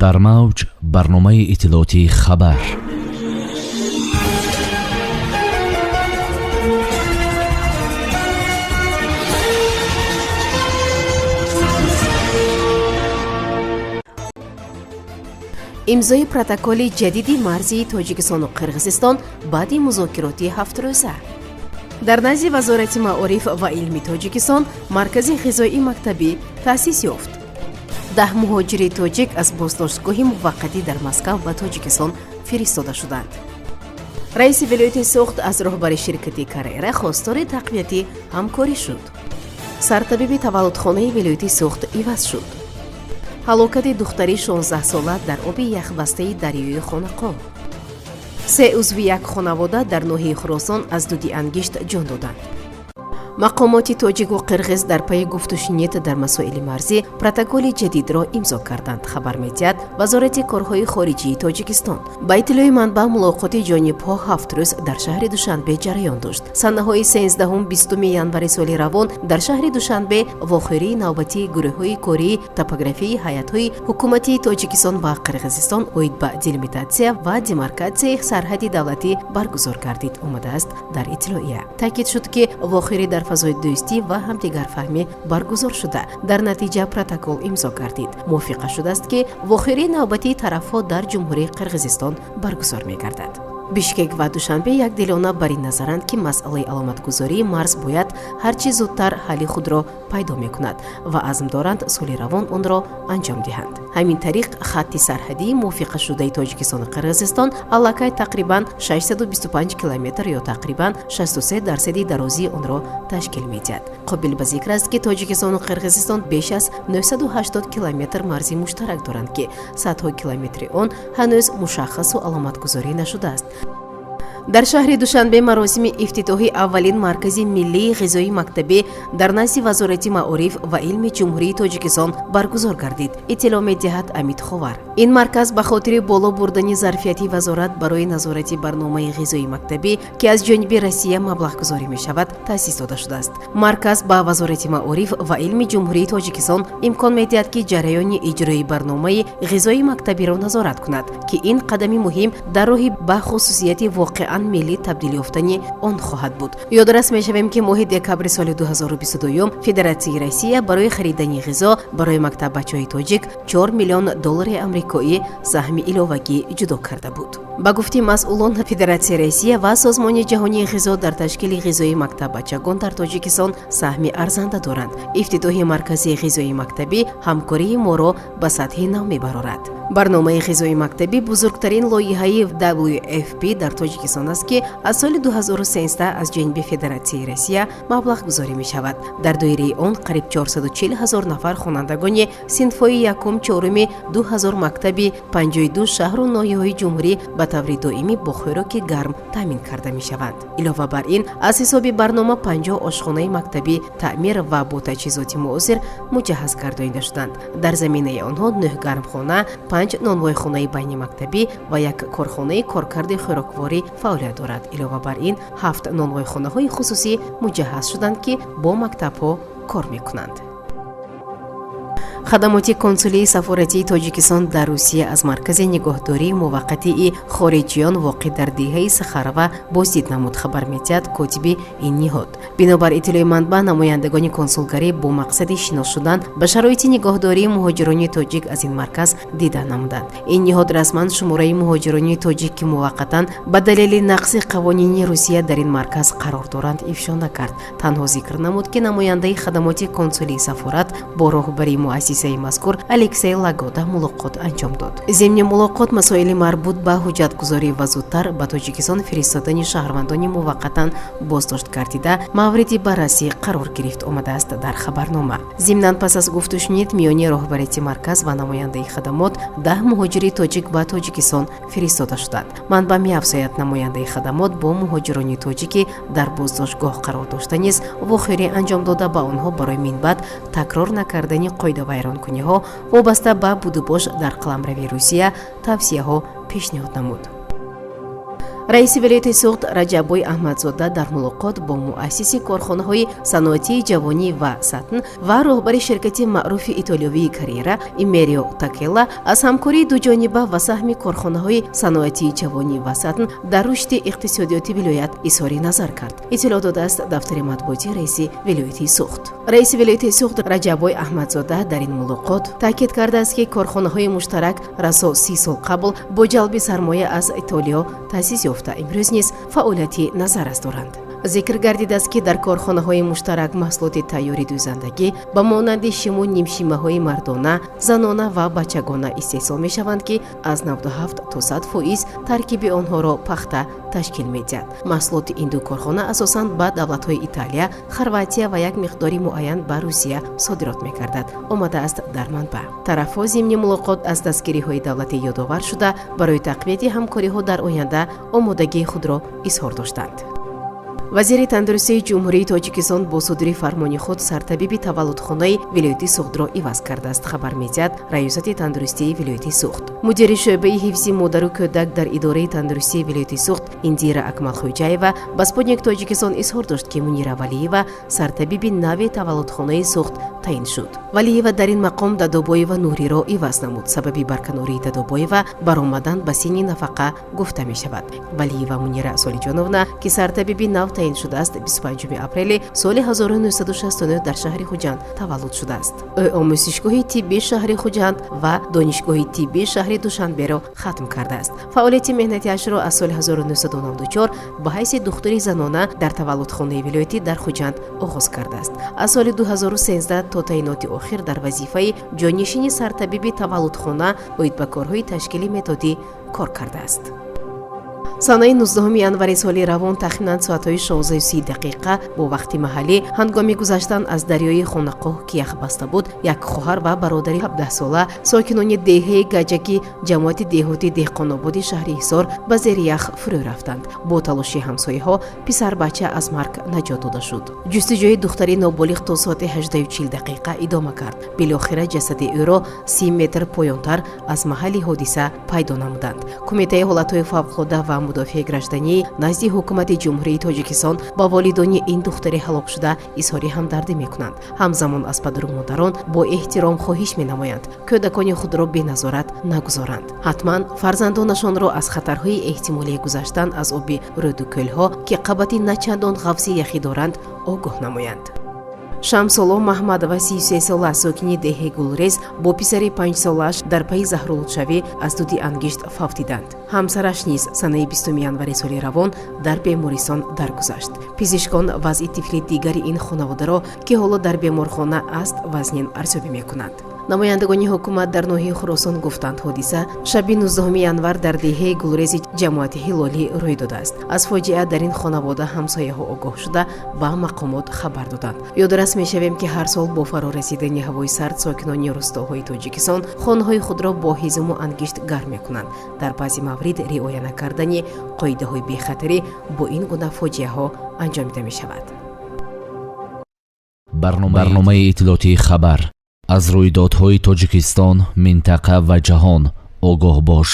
Дар мавҷ барномаи иттилоотии «Хабар». Имзои протоколи ҷадиди марзии Тоҷикистону Қирғизистон баъди музокироти ҳафтрӯза. Дар назди Вазорати маориф ва илми Тоҷикистон маркази ғизоии мактабӣ таъсис ёфт. 10 муҳоҷири тоҷик аз боздоштгоҳи муваққатӣ дар Москав ба Тоҷикистон фиристода шуданд. Раиси вилояти Суғд аз роҳбари ширкати Карера хостори тақвияти ҳамкорӣ шуд. Сартабиби таваллудхонаи вилояти Суғд иваз шуд. Ҳалокати духтари 16-сола дар оби яхбастаи дарёи Хонақоҳ. Се узви як хонавода дар ноҳияи Хуросон аз дуди ангишт ҷон доданд. Мақомоти тоҷику қирғиз дар пайи гуфтушунид дар масоили марзӣ протоколи ҷадидро имзо карданд, хабар медиҳад Вазорати корҳои хориҷии Тоҷикистон. Ба иттилои манбаъ, мулоқоти ҷонибҳо 7 рӯз дар шаҳри Душанбе ҷараён дошт. Санаҳои 13-20 январи соли равон дар шаҳри Душанбе вохӯрии навбатии гурӯҳҳои кории топографияи ҳайатҳои ҳукуматии Тоҷикистон ва Қирғизистон оид ба делимитатсия ва демаркатсияи сарҳади давлатӣ баргузор гардид, омадааст дар иттилоия. Таъкид шуд, ки вохӯрӣ дар фазои дӯстӣ ва ҳамдигарфаҳмӣ баргузор шуда, дар натиҷа протокол имзо гардид. Мувофиқа шудааст, ки вохӯрии навбатии тарафҳо дар Ҷумҳурии Қирғизистон баргузор мегардад. Бишкек ва Душанбе якдилона бар ин назаранд, ки масъалаи аломатгузории марз бояд ҳарчи зудтар ҳалли худро пайдо мекунад ва азм доранд соли равон онро анҷом диҳанд. Ҳамин тариқ, хатти сарҳадии мувофиқашудаи Тоҷикистону Қирғизистон аллакай тақрибан 625 километр ё тақрибан 63 дарсади дарозии онро ташкил медиҳад. Қобил ба зикр аст, ки Тоҷикистону Қирғизистон беш аз 980 километр марзи муштарак доранд, ки садҳо километри он ҳанӯз мушаххасу аломатгузорӣ нашудааст. Дар шаҳри Душанбе маросими ифтитоҳи аввалин маркази миллии ғизои мактабӣ дар назди Вазорати маориф ва илми Ҷумҳурии Тоҷикистон баргузор гардид, иттилоъ медиҳад Амид Ховар. Ин марказ ба хотири боло бурдани зарфияти вазорат барои назорати барномаи ғизои мактабӣ, ки аз ҷониби Россия маблағгузорӣ мешавад, таъсис дода шудааст. Марказ ба Вазорати маориф ва илми Ҷумҳурии Тоҷикистон имкон медиҳад, ки ҷараёни иҷрои барномаи ғизои мактабиро назорат кунад, ки ин қадами муҳим дар роҳи ба хусусияти воқеан миллӣ табдил ёфтани он хоҳад буд. Ёдрас мешавем, ки моҳи декабри соли 2022 Федератсияи Россия барои харидани ғизо барои мактаббачаҳои тоҷик 4 миллион доллари амрикоӣ саҳми иловагӣ ҷудо карда буд. Ба гуфти масъулон, Федератсияи Россия ва Созмони ҷаҳонии ғизо дар ташкили ғизои мактаббачагон дар Тоҷикистон саҳми арзанда доранд. Ифтитоҳи маркази ғизои мактабӣ ҳамкории моро ба сатҳи нав мебарорад. Барномаи ғизои мактабӣ бузургтарин лоиҳаи WFP дар Тоҷикистон аст, ки аз соли 2013 аз ҷониби Федератсияи Россия маблағгузорӣ мешавад. Дар доираи он қариб 440 ҳазор нафар хонандагони синфҳои якум, чоруми 2000 мактаби 52 шаҳру ноҳияҳои ҷумҳурӣ ба таври доимӣ бо хӯроки гарм таъмин карда мешаванд. Илова бар ин, аз ҳисоби барнома 50 ошхонаи мактабӣ таъмир ва бо таҷҳизоти муосир муҷаҳҳаз гардонида шуданд. Дар заминаи онҳо нӯҳ гармхона, панҷ нонвойхонаи байнимактабӣ ва як корхонаи коркарди хӯрокворӣ фаъолият дорад. Илова бар ин, ҳафт нонвойхонаҳои хусусӣ муҷаҳҳаз шуданд, ки бо мактабҳо кор мекунанд. Хадамоти консулии сафоратии Тоҷикистон дар Русия аз маркази нигоҳдории муваққатии хориҷиён, воқеъ дар деҳаи Сахарова, боздид намуд, хабар медиҳад котиби ин ниҳод. Бинобар иттилои манбаъ, намояндагони консулгарӣ бо мақсади шинос шудан ба шароити нигоҳдории муҳоҷирони тоҷик аз ин марказ дида намуданд. Ин ниҳод расман шумораи муҳоҷирони тоҷик, ки муваққатан ба далели нақзи қавонини Русия дар ин марказ қарор доранд, ифшо накард. Танҳо зикр намуд, ки намояндаи хадамоти консулии сафорат бо роҳбарии муассисаи мазкур Алексей Лагода мулоқот анҷом дод. Зимни мулоқот масоили марбут ба ҳуҷҷатгузорӣ ва зудтар ба Тоҷикистон фиристодани шаҳрвандони муваққатан боздошт гардида мавриди баррасӣ қарор гирифт, омадааст дар хабарнома. Зимнан, пас аз гуфтушунид миёни роҳбарияти марказ ва намояндаи хадамот, 10 муҳоҷири тоҷик ба Тоҷикистон фиристода шуданд. Манбаъ меафзояд, намояндаи хадамот бо муҳоҷирони тоҷикӣ дар боздоштгоҳ қарор дошта низ вохӯрӣ анҷом дода, ба онҳо барои минбаъд такрор накардани қоидавайронкуниҳо вобаста ба будубош дар қаламрави Русия тавсияҳо пешниҳод намуд. Раиси вилояти Суғд Раҷаббой Аҳмадзода дар мулоқот бо муассиси корхонаҳои саноатии Ҷавонӣ ва Сатн ва роҳбари ширкати маъруфи итолиёвии Карьера Имерио Такелла аз ҳамкории дуҷониба ва саҳми корхонаҳои саноатии Ҷавонӣ ва Сатн дар рушди иқтисодиёти вилоят изҳори назар кард, иттилоъ додааст дафтари матбуоти раиси вилояти Суғд. Раиси вилояти Суғд Раҷаббой Аҳмадзода дар ин мулоқот таъкид кардааст, ки корхонаҳои муштарак расо 30 сол қабл бо ҷалби сармоя аз Итолиё таъсис ёфта, имрӯз низ фаъолияти назаррас доранд. Зикр гардидааст, ки дар корхонаҳои муштарак маҳсулоти тайёри дӯзандагӣ ба монанди шиму нимшимаҳои мардона, занона ва бачагона истеҳсол мешаванд, ки аз 97 то 100% таркиби онҳоро пахта ташкил медиҳад. Маҳсулоти ин ду корхона асосан ба давлатҳои Италия, Хорватия ва як миқдори муайян ба Русия содирот мегардад, омадааст дар манбаъ. Тарафҳо зимни мулоқот аз дастгириҳои давлатӣ ёдовар шуда, барои тақвияти ҳамкориҳо дар оянда омодагии худро изҳор доштанд. Вазири тандурустии Ҷумҳурии Тоҷикистон бо содири фармони худ сартабиби таваллудхонаи вилояти Суғдро иваз кардааст, хабар медиҳад Раёсати тандурустии вилояти Суғд. Мудири шӯъбаи ҳифзи модару кӯдак дар идораи тандурустии вилояти Суғд Индира Акмалхӯҷаева ба Спутник Тоҷикистон изҳор дошт, ки Мунира Валиева сартабиби нави таваллудхонаи Суғд таъин шуд. Валиева дар ин мақом Дадобоева Нуриро иваз намуд. Сабаби барканории Дадобоева баромадан ба синни нафақа гуфта мешавад. Валиева Мунира Солиҷоновна, ки сартабиби нав таъин шудааст, 25 апрели соли 1969 дар шаҳри Хуҷанд таваллуд шудааст. Ӯ омӯзишгоҳи тиббии шаҳри Хуҷанд ва Донишгоҳи тиббии шаҳри Душанберо хатм кардааст. Фаъолияти меҳнатиашро аз соли 1994 ба ҳайси духтури занона дар таваллудхонаи вилоятӣ дар Хуҷанд оғоз кардааст. Аз соли 2013 то таъиноти охир дар вазифаи ҷонишини сартабиби таваллудхона оид ба корҳои ташкили методӣ кор кардааст. Санаи 19 январи соли равон, тахминан соатҳои 16:30 бо вақти маҳаллӣ, ҳангоми гузаштан аз дарёи Хонақоҳ, ки ях баста буд, як хоҳар ва бародари 17сола, сокинони деҳаи Гаҷаки ҷамоати деҳоти Деҳқонободи шаҳри Ҳисор, ба зери ях фурӯ рафтанд. Бо талоши ҳамсояҳо писарбача аз марг наҷот дода шуд. Ҷустуҷӯи духтари ноболиғ то соати 18:40 идома кард. Билохира ҷасади ӯро 30 метр поёнтар аз маҳалли ҳодиса пайдо намуданд. Кумитаи ҳолатҳои фавқулода ва мудофиаи гражданӣ назди Ҳукумати Ҷумҳурии Тоҷикистон ба волидони ин духтари ҳалокшуда изҳори ҳамдардӣ мекунанд. Ҳамзамон аз падару модарон бо эҳтиром хоҳиш менамоянд, кӯдакони худро беназорат нагузоранд. Ҳатман фарзандонашонро аз хатарҳои эҳтимолии гузаштан аз оби рӯду кӯлҳо, ки қабати начандон ғафзи яхӣ доранд, огоҳ намоянд. Шамсоло Маҳмадова, 33сола, сокини деҳаи Гулрез, бо писари 5солааш дар пайи заҳролудшавӣ аз дуди ангишт фавтиданд. Ҳамсараш низ санаи 20 январи соли равон дар бемористон даргузашт. Пизишкон вазъи тифли дигари ин хонаводаро, ки ҳоло дар беморхона аст, вазнин арзёбӣ мекунанд. Намояндагони ҳукумат дар ноҳияи Хуросон гуфтанд, ҳодиса шаби 19 январ дар деҳаи Гулрези ҷамоати Ҳилолӣ рӯй додааст. Аз фоҷиа дар ин хонавода ҳамсояҳо огоҳ шуда, ба мақомот хабар доданд. Ёдрас мешавем, ки ҳар сол бо фаро расидани ҳавои сард сокинони рустоҳои Тоҷикистон хонаҳои худро бо ҳезуму ангишт гарм мекунанд. Дар баъзе маврид риоя накардани қоидаҳои бехатарӣ бо ин гуна фоҷиаҳо анҷомида мешавад. Барномаи иттилоотии «Хабар». Аз рӯйдодҳои Тоҷикистон, минтақа ва ҷаҳон огоҳ бош.